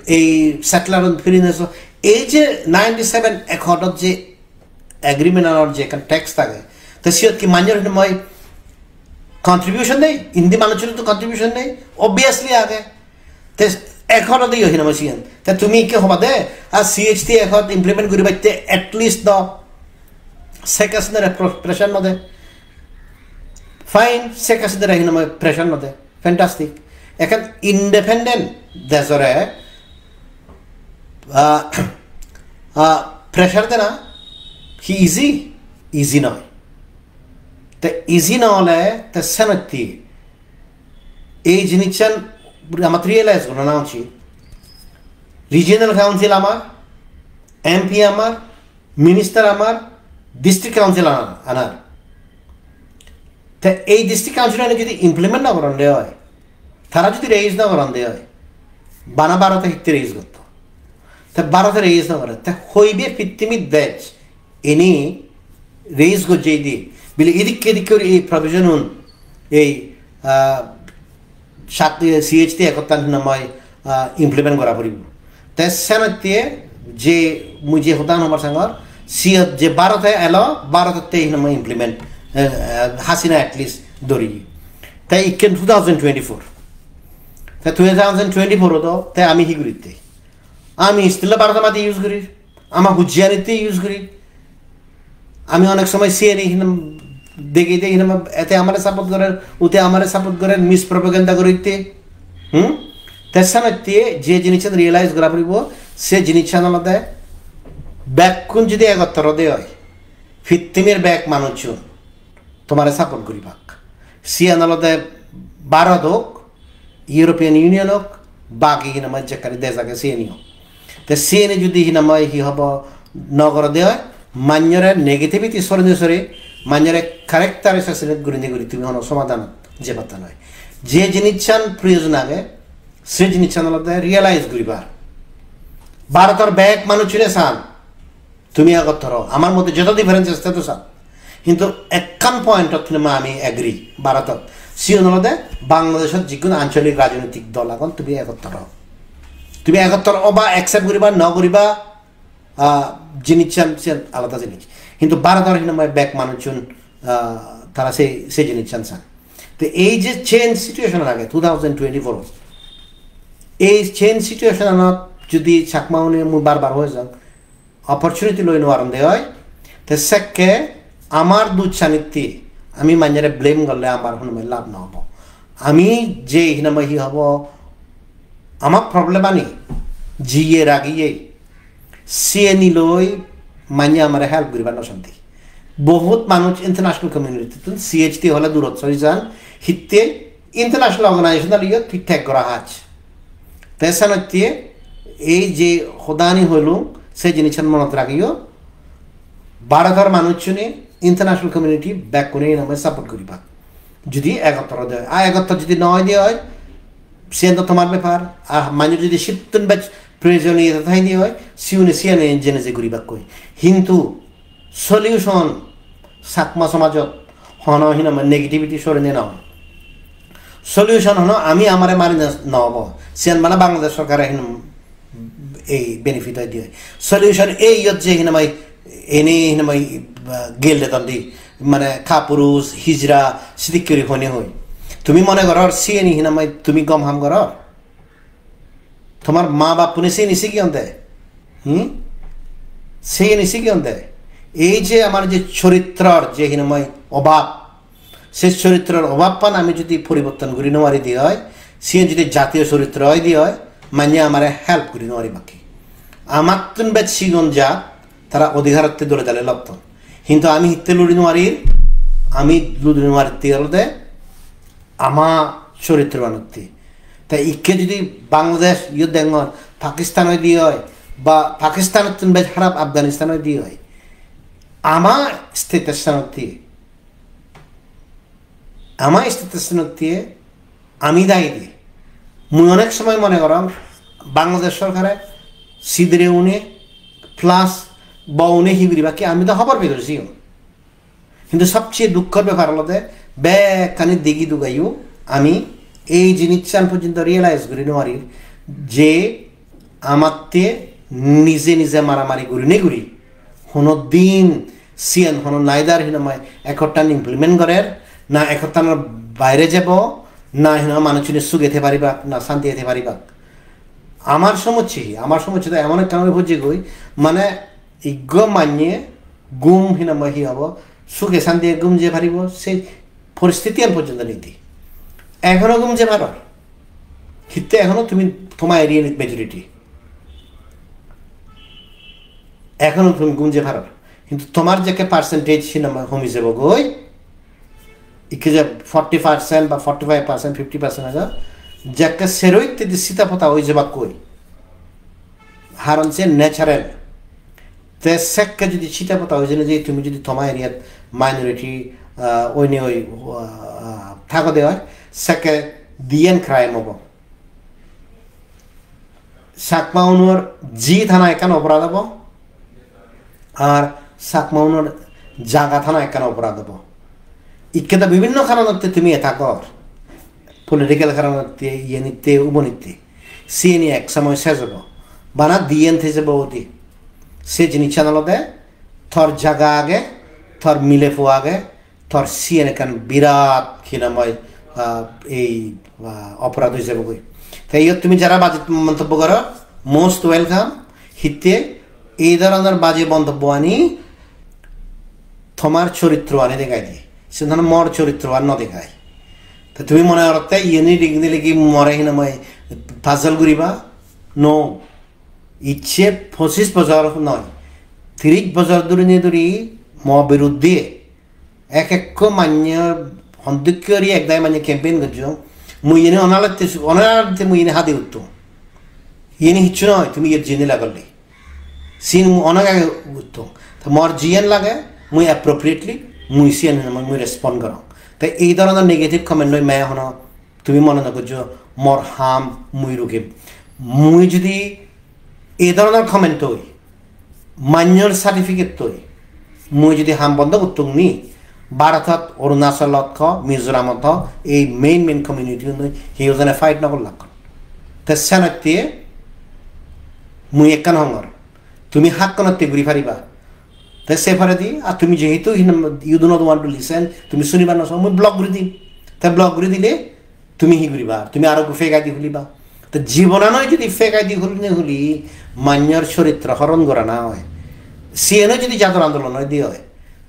ei settler un freeness do, ei je ninety-seven accord ot je agreement anor je ekkan text age, te siyot ki manjor hinamai contribution nei? Indi manuchor to contribution nei? Obviously age. Te accord ode yo hinamai siyan. Te tumi ki hoba de, ar C H T accord implement guribatte at least do Sheikh Hasinare pro-, pressure no de. Fine, Sheikh Hasinare hinamai pressure no de. Fantastic. Ekkan independent dejore, ah, ah, pressure dena hi easy? Easy noi. Te easy no ole te senotte ei jinissan amattun realize gorana uchit. Regional council amar, M P amar, minister amar, district council amar, anar. Te ei district council ani jodi implement no goron de oi, tara jodi raise no goron de oi, bana Bharote hitte raise gotto? Te Bharote raise no gore, te hoibe pittimit dej ini raise gojje idi, bile idikke idikke guri ei provision un ei, ah, sat, C H T accord tan hinamai, ah, implement gora puribo. Te senotte je mui je hodan hobar sangor, siyot je Bharote elo, Bharototte hinamai implement, eh, eh, Hasina at least dori. Te ikken two thousand twenty-four. Te two thousand twenty-four odo, te ami hi guritte? Ami still Bharote madi use guri, ama hujjanitte use guri. Ami onek somoy siyeni hinam degi degi hinam ete amare support gorer, ute amare support gorer, mispropaganda goritte. Hmm? Te senotte je jinissan realize gora puribo, se jinissan olode bekkun jodi egottor ode oi, pittimir bek manuchun tomare support guribak. Siyan olode Bharot ok, European Union ok, bagi hinamai jekkani dej age siyeni ok. Te siyeni jodi hinamai hi hobo no gorode oi, manjore negativity sorine sori, manjore character assassinate gurinei guri tumi hono somadan jei patta noi. Je jinissan proyojon age, se jinissan olode realize guribar. Bharotor bek manuchune san, tumi egottor o, amar moddhe joto difference age teto san. Hintu ekkan point ot hinamai ami agree Bharotot. Siyon olode Bangladeshot jigun ancholik rajnitik dol agon, tumi egottor o. Tumi egottor oba, accept guriba, no guriba, ah, jinissan siyan alada jinis. Hintu Bharotor hinamai bek manuchun, ah, tara se, se jinissan san. Te ei je change situation age two thousand twenty-four, ei change situation anot jodi Chakma une, mui bar bar hoi jang, opportunity loi no paron de oi, te sekke amar duj sanitte ami manjore blame gorle amar hono lab no obo. Ami je hinamai hi hobo, ama problem ani jiye ragiye siyeni loi manye amare help guribar no santi. Bohut manuj international community tun C H T hole durot sori jan, hitte international organization aliyot tui tag gora haj. Te senotte ei je hodani hoilung, se jinissan monot ragiyo, Bharotor manuchune, international community bekkune hinamai support guribak. Jodi egottor ode oi, a egottor jodi no ode oi, siyan to tomar bepar. A manjor jodi sittun bej proyojoniyo thai de oi, siune siyane jene je guribakkoi. Hintu solution Chakma somajot hono hinamai negativity sorine no. Solution hono ami amare mari na, no obo. Siyan bana Bangladesh sorkare hinam ei benefit oi de oi. Solution ei iyot je hinamai ene hinamai, ah, gel dedon di, mane kapuruj, hijra, sidikke guri hone hoi. Tumi mone goror siyeni hinamai tumi gom ham goror? Tomar ma bap pune siyeni sigiyon de? Hmm? Siyeni sigiyon de? Ei je amar je choritror je hinamai obab, se choritror obabpan ami jodi poriborton guri no pari de oi, siyen jodi jatiyo choritro oi de oi, manye amare help guri no pari baki. Amattun bej sigon jat, tara odhikarotte dole dale lobton. Hintu ami hitte ludi no parir, ami ludi no parir de olode ama choritrobanotte. Te ikke jodi Bangladesh iyot dengor, Pakistan oi de oi, ba Pakistanottun bej harap Afghanistan oi de oi, Ama state-or senotte, ama state-or senotte ami dayi de. Mui onek somoy mone gorong Bangladesh sorkare sidire une plus bo une hi guribak ki, ami do hobor pei guri siyon. Hintu sobcheye dukkor bepar olode bekkani degi dugayo ami ei jinissan porjonto realize guri nw parir je amatte nije nije maramari gurinei guri hono din siyan hono neither hinamai ekkottan implement gorer, na ekkottanor baire jebo, na hinamai manuchchune suge thei paribak, na santiye thei paribak. Amar somossya hi? Amar somossya to emon ekkan oi pojjegoi, mane iggo manye gum hinamai hi obo, suge santiye gum je paribo, se poristitiyan porjonto nei de. Ekhono gum je paror. Hitte ekhono tumi toma area-t majority. Ekhono tumi gum je paror. Hintu tomar jekke percentage hinamai homi jebogoi, ikke je forty percent ba forty five percent, fifty percent aja, jekke sero hittedi sita pota oi jebakkoi. Haron se natural. Te sekke jodi sita pota oi jene je tumi jodi toma area-t minority, ah, oine oi, ah, thagode oi, sekke diyen crime obo. Chakma unor ji thana ekkan oporad obo, ar Chakma unor jaga thana ekkan oporad obo. Ikke do bibinno karonotte tumi attack gor, political karonotte, iyenitte, ubonitte. Siyeni ek somoy sej obo. Bana diyen thei jebo udi. Se jinissan olode tor jaga age, tor mile po age, tor siyen ekkan birat hinamai, ah, ei, ah, oporad oi jebogoi. Te iyot tumi jara baje montobbo goro, most welcome. Hitte ei dhoronor baje montobboani tomar choritroani degai de. Siyen mor choritroan no degai. Te tumi mone gorotte iyeni liginei ligi more hinamai puzzle guriba? No. Icche pochis bojor noi, tiris bojor dhurinei dhuri mo biruddhe ek ekko manye hondokke guri ek dagi manye campaign gojjong. Mui iyeni onalatte, onalatte mui iyeni hadi uttung. Iyeni hissu noi, tumi iyot jeinei lagolli. Siyen mui onek age uttung. Te mor jiyen lage, mui appropriately, mui siyen mui, mui respond gorong. Te ei dhoronor negative comment loi me hono tumi mone no gojjo mor ham mui rukim. Mui jodi ei dhoronor comment oi, manyor certificate oi, mui jodi ham bondo gottung ni, Bharatot, Arunachalot ho, Mizoramot ho, ei main main community unoi hi hojone fight no gollakkon. Te senotte mui ekkan hongor, tumi hakkonotte guri pariba. Te se poredi, ar tumi jehetu hinam, you do not want to listen, tumi sunibar no so, mui block guri dim. Te block guri dile tumi hi guriba? Tumi aro ekko fake I D huliba. Te jibonanoi jodi fake I D hulinei huli manyor choritro horon gorana oi, siyenoi jodi jador andolon oi de oi,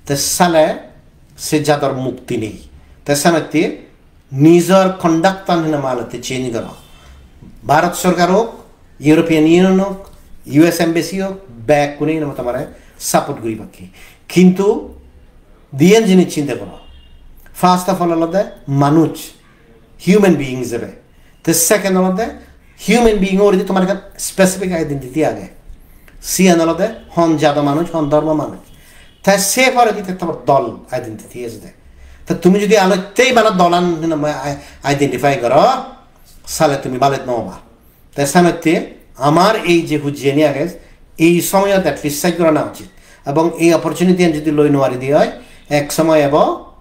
te sale se jador mukti nei. Te senotte nijor conduct-an hinamai alotte change goro. Bharat sorkar ok, European Union ok, U S Embassy ok, bekkune hinamai tomare support guribakke. Kintu diyen jinis chinte goro. First of all olode manuj, human being ijebe. Te second olode human being-o uguredi tomar ekkan specific identity age. Siyan olode hon jado manuj, hon dhormo manuj. Te se poredi te tomar dol identity ejede. Te tumi jodi alottei bana dolan hinamai i-, identify goro, sale tumi balet no oba. Te senotte amar ei je hujjiyani age, ei somoyot at least sej gorana uchit. Ebong ei opportunity-an jodi loi no pari de oi, ek somoy ebo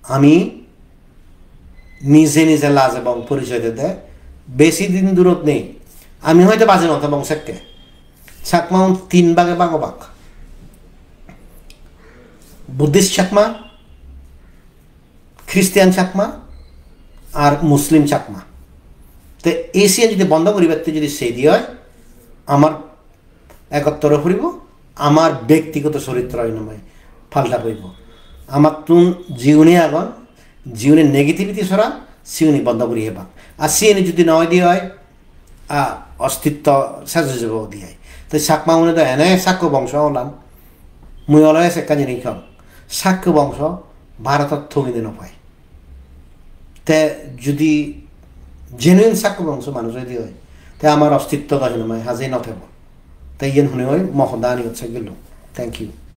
ami nije nije laj ebong porichoy dede, besi din durot nei. Ami hoyto baji no thebong sekke. Chakmaun tin bage bhag obak. Buddhist Chakma, Christian Chakma, ar Muslim Chakma. Te ei siyan jodi bondo guribatte jodi sei de oi, amar ekottor oi poribo, amar bektigoto choritro hinamai palta poribo. Amattun jiune agon, jiune negativity soran, siune bondo guri hebak. Ar siyeni jodi no oi de oi, a, ostitto sej oi jebo udi ai. Te Chakma une do ene Sakko bongso olan. Mui always ekkan jinis hong, Sakko bongso Bharotot thogine no pai. Te jodi genuine Sakko bongso manuj oi de oi, te amar ostitto do hinamai hajei no thebo. Te iyen hune oi mo hodani iyot sej gellung. Thank you.